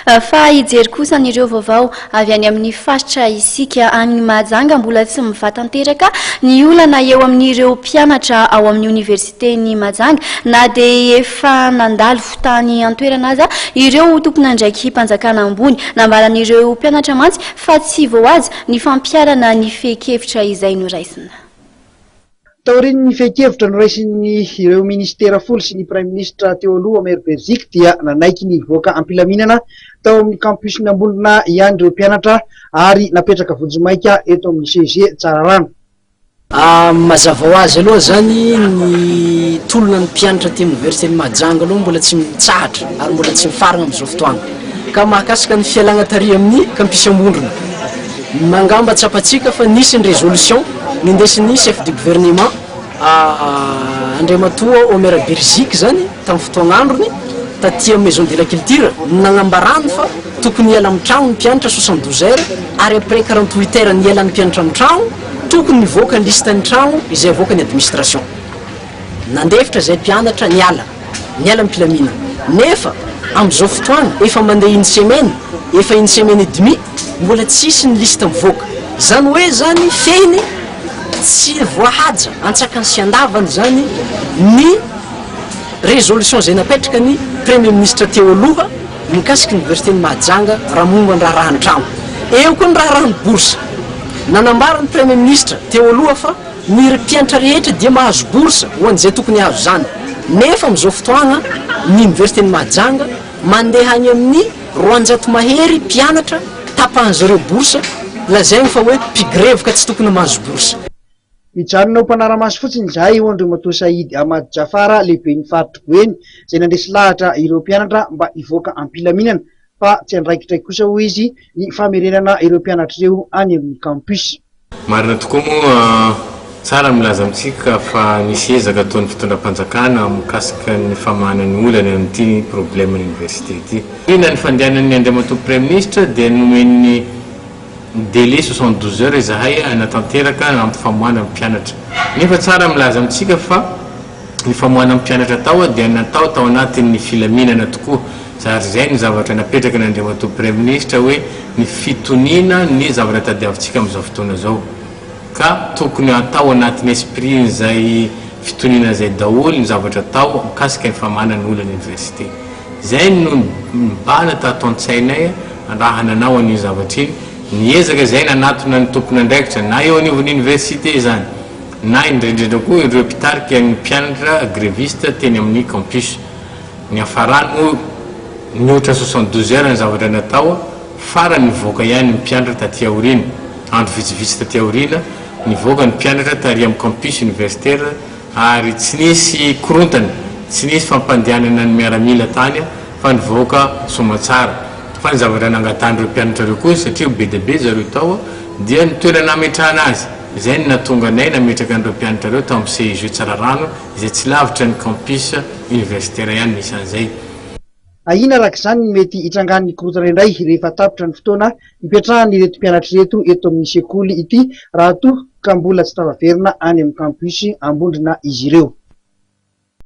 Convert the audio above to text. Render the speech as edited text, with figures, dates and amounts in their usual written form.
Fa hijery kosa an'ireo vaovao avy any amin'ny faritra isika. Any Mahajanga, mbola tsy mivaha tanteraka ny olana eo amin'ireo mpianatra ao amin'ny oniversiten'i Mahajanga na dia efa nandalo tany an-toerana aza ireo tompon'andraiki-panjakana ambony. Nambaran'ireo mpianatra mantsy fa tsy voahaja ny fampiharana ny fehin-kevitra izay noraisina. Taorian'ny fehin-kevitra noraisin'ny ireo minisitera folo sy ny praiminisitra teo aloha Omer Beriziky dia nanaiky ny hivoaka am-pilaminana tao amin'ny campus-ny Ambondrona ihany ireo mpianatra ary napetraka vonjimaika eto amin'ny CEG Tsararano. Mazava ho azy aloha izany ny tolona ny mpianatra aty amin'ny oniversiten'i Mahajanga aloha mbola tsy mitsahatra ary mbola tsy mifarana amin'izao fotoana. Ka mahakasika ny fialana tary amin'ny campus Ambondrona, angamba tsapantsika fa nisy ny résolution nindesin'ny chef du gouvernement Andriamatoa Omer Beriziky izany tamin'ny fotoagn'androny taty amin'ny maison de la culture no nagnambarany fa tokony hiala amin'ny tragno ny mpianatra 72 heures ary après 48 heures nialan'ny mpianatra amin'ny tragno tokony nivoaka ny liste ny tragno izay avoakan'ny administration. Nandefitra izay mpianatra niala, niala am-pilaminana. Nefa amin'izao fotoana efa mandeha une semaine, efa une semaine et demie, mbola tsisy ny liste mivoaka. Izany hoe izany fehiny tsy voahaja antsakany sy andavany izany ny résolution izay napetraka ny premier ministre teo aloha mikasika ny université-n'i Mahajanga raha momba ny raharahan'ny trano. Eo koa ny raharahan'ny bourse. Nanambara ny premier ministre teo aloha fa Ny mpianatra rehetra dia mahazo bourse ho an'izay tokony hahazo izany. Nefa amin'izao fotoagna ny Université-n'i Mahajanga mandeha any amin'ny 200 mahery mpianatra tapahan'zareo bourse, lazaigny fa hoe mpigrevy ka tsy tokony mahazo bourse. Mijanona ho mpanara-maso fotsiny izahay, hoy Andriamatoa Saïd Ahmad Jaffar, lehiben'ny faritr'i Boeny, izay nandresy lahatra ireo mpianatra mba hivoaka am-pilaminana, fa tsy andraikitray kosa, hoy izy, ny famerenana ireo mpianatra ireo any amin'ny campus. Marina tokoa moa, tsara ny milaza amintsika fa nisy ezaka ataon'ny fitondram-panjakana mikasika ny famahana ny olana amin'ity problème ny université ity. Aoriana ny fandehanan'ny Andriamatoa Praiminisitra dia nomen'ny délai 72 heures izahay hanatanteraka hampifamoahana ny mpianatra. Nefa tsara ny milaza amintsika fa ny famoahana ny mpianatra tao dia natao tao anatin'ny filaminana tokoa. Ary izay no zavatra napetraky ny Andriamatoa Praiminisitra hoe ny fitoniana ny zavatra tadiavintsika amin'izao fotoana izao. Ka tokony hatao anatin'ny esprit-n'izay fitoniana izay daholo ny zavatra atao mikasika ny famahana ny olan'ny université. Izay no nibahana tato an-tsainay raha nanao an'iny zavatra iny. Niezaka izahay nanatona ny tompon'andraikitra na eo anivon'ny université izany na indrindra indrindra koa ireo mpitarika ny mpianatra greviste teny amin'ny campus. Niafarany moa nihoatra 72 heures ny zavatra natao, farany nivoaka ihany ny mpianatra taty aoriana. Andro vitsivitsy taty aoriana, nivoaka ny mpianatra tary amin'ny campus universitaire ary tsy nisy korontana, tsy nisy fampandehanana ny miaramila tany fa nivoaka soamatsara. Fa ny zavatra nangatahan'ireo mpianatra ireo kosa, satria be dia be zareo tao, dia ny toerana hametrahana azy. Izay no nahatonga anay nametraka an'ireo mpianatra ireo tao amin'ny CEG Tsararano, izay tsy lavitra ny campus universitaire ihany nisy an'izay. Ahiana araka izany ny mety hitrangan'ny korontana indray rehefa tapitra ny fotoana hipetrahan'ireto mpianatra ireto eto amin'ny sekoly ity raha toa ka mbola tsy tafaverina any amin'ny campus Ambondrona izy ireo.